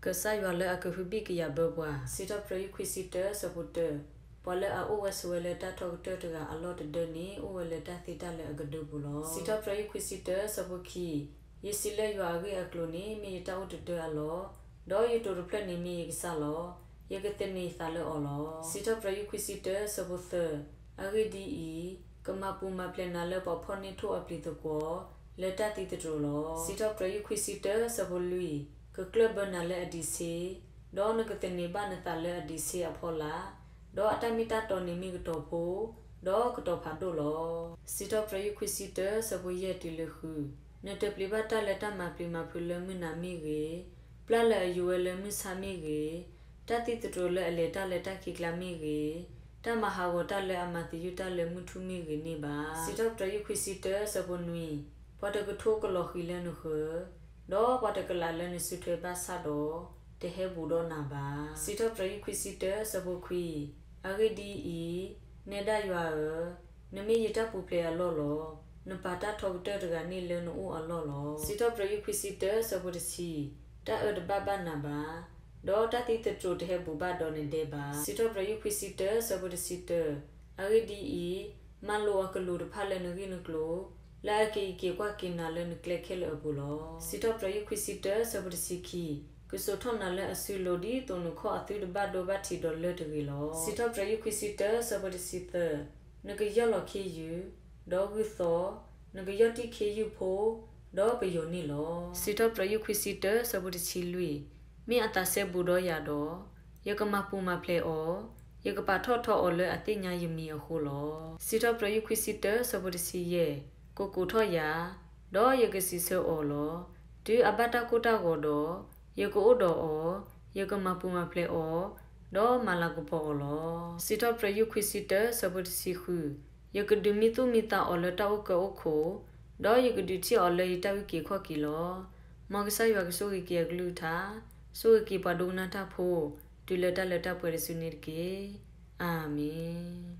ကစၢ်ယွၤလၢအကဟုဘံၣ်ကယာ်ဘၢပှၤ. စံးထီၣ်ပတြၢၤ ယုၢ်ခွံဆံတၢ ဆၢဖိတၢ, ပှၤလၢအအိၣ်ဝဲဆိးဝဲလၢတၢ်ထီကတၢၢ်တဂၤအလီၢ်တဒၢန့ၣ် အိၣ်ဝဲလၢတၢ်သ့တၢ်လၢအကဒၢပူၤလီၤ. စံးထီၣ်ပတြၢၤ ယုၢ်ခွံဆံတၢ ဆၢဖိခံ, ယစံးလၢယွၤအဂ့ၢ်အကျိၤန့ၣ် မ့ၢ်ယတၢ်အိၣ်တဒၢအလီၢ်, ဒီးယတိၤတဖျၢၣ်န့ၣ်မ့ၢ်ယကစၢ်လီၤ. ယကသန့ၤသးလၢအီၤလီၤ. စံးထီၣ်ပတြၢၤ ယုၢ်ခွံဆံတၢ ဆၢဖိသၢ, အဂ့ၢ်ဒ်အံၤ, ကမၤပူၤမၤဖျဲးနၤလၢပှၤဖီၣ်န့ၢ်ထိၣ်အပျံၤသကွီၤ လၢတၢ်သံသတြိာ်လီၤ. စံးထီၣ်ပတြၢၤ ယုၢ်ခွံဆံတၢ ဆၢဖိလွံၢ်, ကကျၢၢ်ဘၢနၤလၢအဒံးဆ့, ဒီးနကသန့ၤဘၣ်နသးလၢအဒံးဆ့အဖီလာ်, ဒီးအတၢ်မ့ၢ်တၢ်တီန့ၣ်မ့ၢ်ကတီၤဖိ, ဒီးကတီၤဖးဒိၣ်လီၤ. စံးထီၣ်ပတြၢၤ ယုၢ်ခွံဆံတၢ ဆၢဖိယဲၢ်တုၤလၢဃု, နတပျံၤဘၣ်တၢ်လၢတၢ်မၤပျံၤမၤဖုးလၢမုၢ်နၤမ့ၢ်ဂ့ၤ, ပျၢ်လၢအယူၤဝဲလၢမုၢ်ဆါမ့ၢ်ဂ့ၤ, တၢ်သံသတြိာ်လၢအလဲၤတၢ်လၢတၢ်ခံးကျါမ့ၢ်ဂ့ၤ, တၢ်မၤဟးဂီၤတၢ်လၢအမၤသယုၢ်တၢ်လၢမုၢ်ထူၣ်မ့ၢ်ဂ့ၤန့ၣ်ဘၣ်. စံးထီၣ်ပတြၢၤ ယုၢ်ခွံဆံတၢ ဆၢဖိနွံ, ပှၤတကထိကလီၤဃံၤလၢနဃၢၤ, ဒီးပှၤတကလးလၢနစုထွဲဘၣ်ဆၣ်ဒီး တဟဲဘူးဒီးနၤဘၣ်. စံးထီၣ်ပတြၢၤ ယုၢ်ခွံဆံတၢ ဆၢဖိခွံ, အဂ့ၢ်ဒ်အံၤ, နဲဒၣ်ယွၤဧၢ, နမ့ၢ်ယတၢ်ပူၤဖျဲးအလီၢ်လီၤ. နပာ်တၢ်ထီကတၢၢ်တဂၤန့ၣ်လၢနအိၣ်အလီၢ်လီၤ. စံးထီၣ်ပတြၢၤ ယုၢ်ခွံဆံတၢ ဆၢဖိတဆံ, တၢ်အၢတဘၣ်ဘၣ်နၤဘၣ်, ဒီးတၢ်သံသတြိာ်တဟဲဘူးဘၣ်ဒီးနဒဲဘၣ်. စံးထီၣ်ပတြၢၤ ယုၢ်ခွံဆံတၢ ဆၢဖိတဆံတၢ, အဂ့ၢ်ဒ်အံၤ, မၤလိာ်အကလူးတဖၣ်လၢနဂ့ၢ်နကျိၤ, လၢအက့ၤအံၤက့ၤကွၢ်က့ၤနၤလၢနကျဲခဲလၢာ်အပူၤလီၤ. စံးထီၣ်ပတြၢၤ ယုၢ်ခွံဆံတၢ ဆၢဖိတဆံခံ, ကစိာ်ထီၣ်နၤလၢအစုလိၤ ဒ်သိးနခီၣ်အသုတဘၣ်ဒိဘၣ်ထံးဒီးလၢတဂ့ၤလီၤ. စံးထီၣ်ပတြၢၤ ယုၢ်ခွံဆံတၢ ဆၢဖိတဆံသၢ, နကယီၢ်လီၤခ့ယုၢ်, ဒီးဂုၢ်သီ, နကယီၢ်တံၢ်ခ့ယုၢ်ဖိ, ဒီးပယီၤန့ၣ်လီၤ. စံးထီၣ်ပတြၢၤ ယုၢ်ခွံဆံတၢ ဆၢဖိတဆံလွံၢ်, မ့ၢ်အသးစဲဘူးဒီးယၤဒီး, ယကမၤပူၤမၤဖျဲးအီၤ, ယကပာ်ထီၣ်ထီအီၤလၢအသ့ၣ်ညါယမံၤအဃိလီၤ. စံးထီၣ်ပတြၢၤ ယုၢ်ခွံဆံတၢ ဆၢဖိတဆံယဲၢ်, ကကိးထီၣ်ယၤ, ဒီးယကစံးဆၢအီၤလီၤ. တုၤအဘၣ်တၢ်ကိၢ်တၢ်ဂီၤဒီး, ယကအိၣ်ဒီးအီၤ, ယကမၤပူၤမၤဖျဲးအီၤ, ဒီးမၤလၤကပီၤအီၤလီၤ. စံးထီၣ်ပတြၢၤ ယုၢ်ခွံဆံတၢ ဆၢဖိတဆံဃု, ယကဒုးမံသူၣ်မံသးအီၤလၢတၢ်အိၣ်ကၢအိၣ်ခိၣ်, ဒီးယကဒုးထံၣ်အီၤလၢယတၢ်အုၣ်က့ၤခီၣ်က့ၤလီၤ. မ်ကစၢ်ယွၤကဆိၣ်ဂ့ၤက့ၤအကလုၢ်ကထါ, ဆိၣ်ဂ့ၤက့ၤပှၤဒိကနၣ်တၢ်ဖိ, တုၤလၢတၢ်လၢတၢ်ပှဲၤတစုန့ၣ်တက့ၢ်. အၤမ့ၣ်.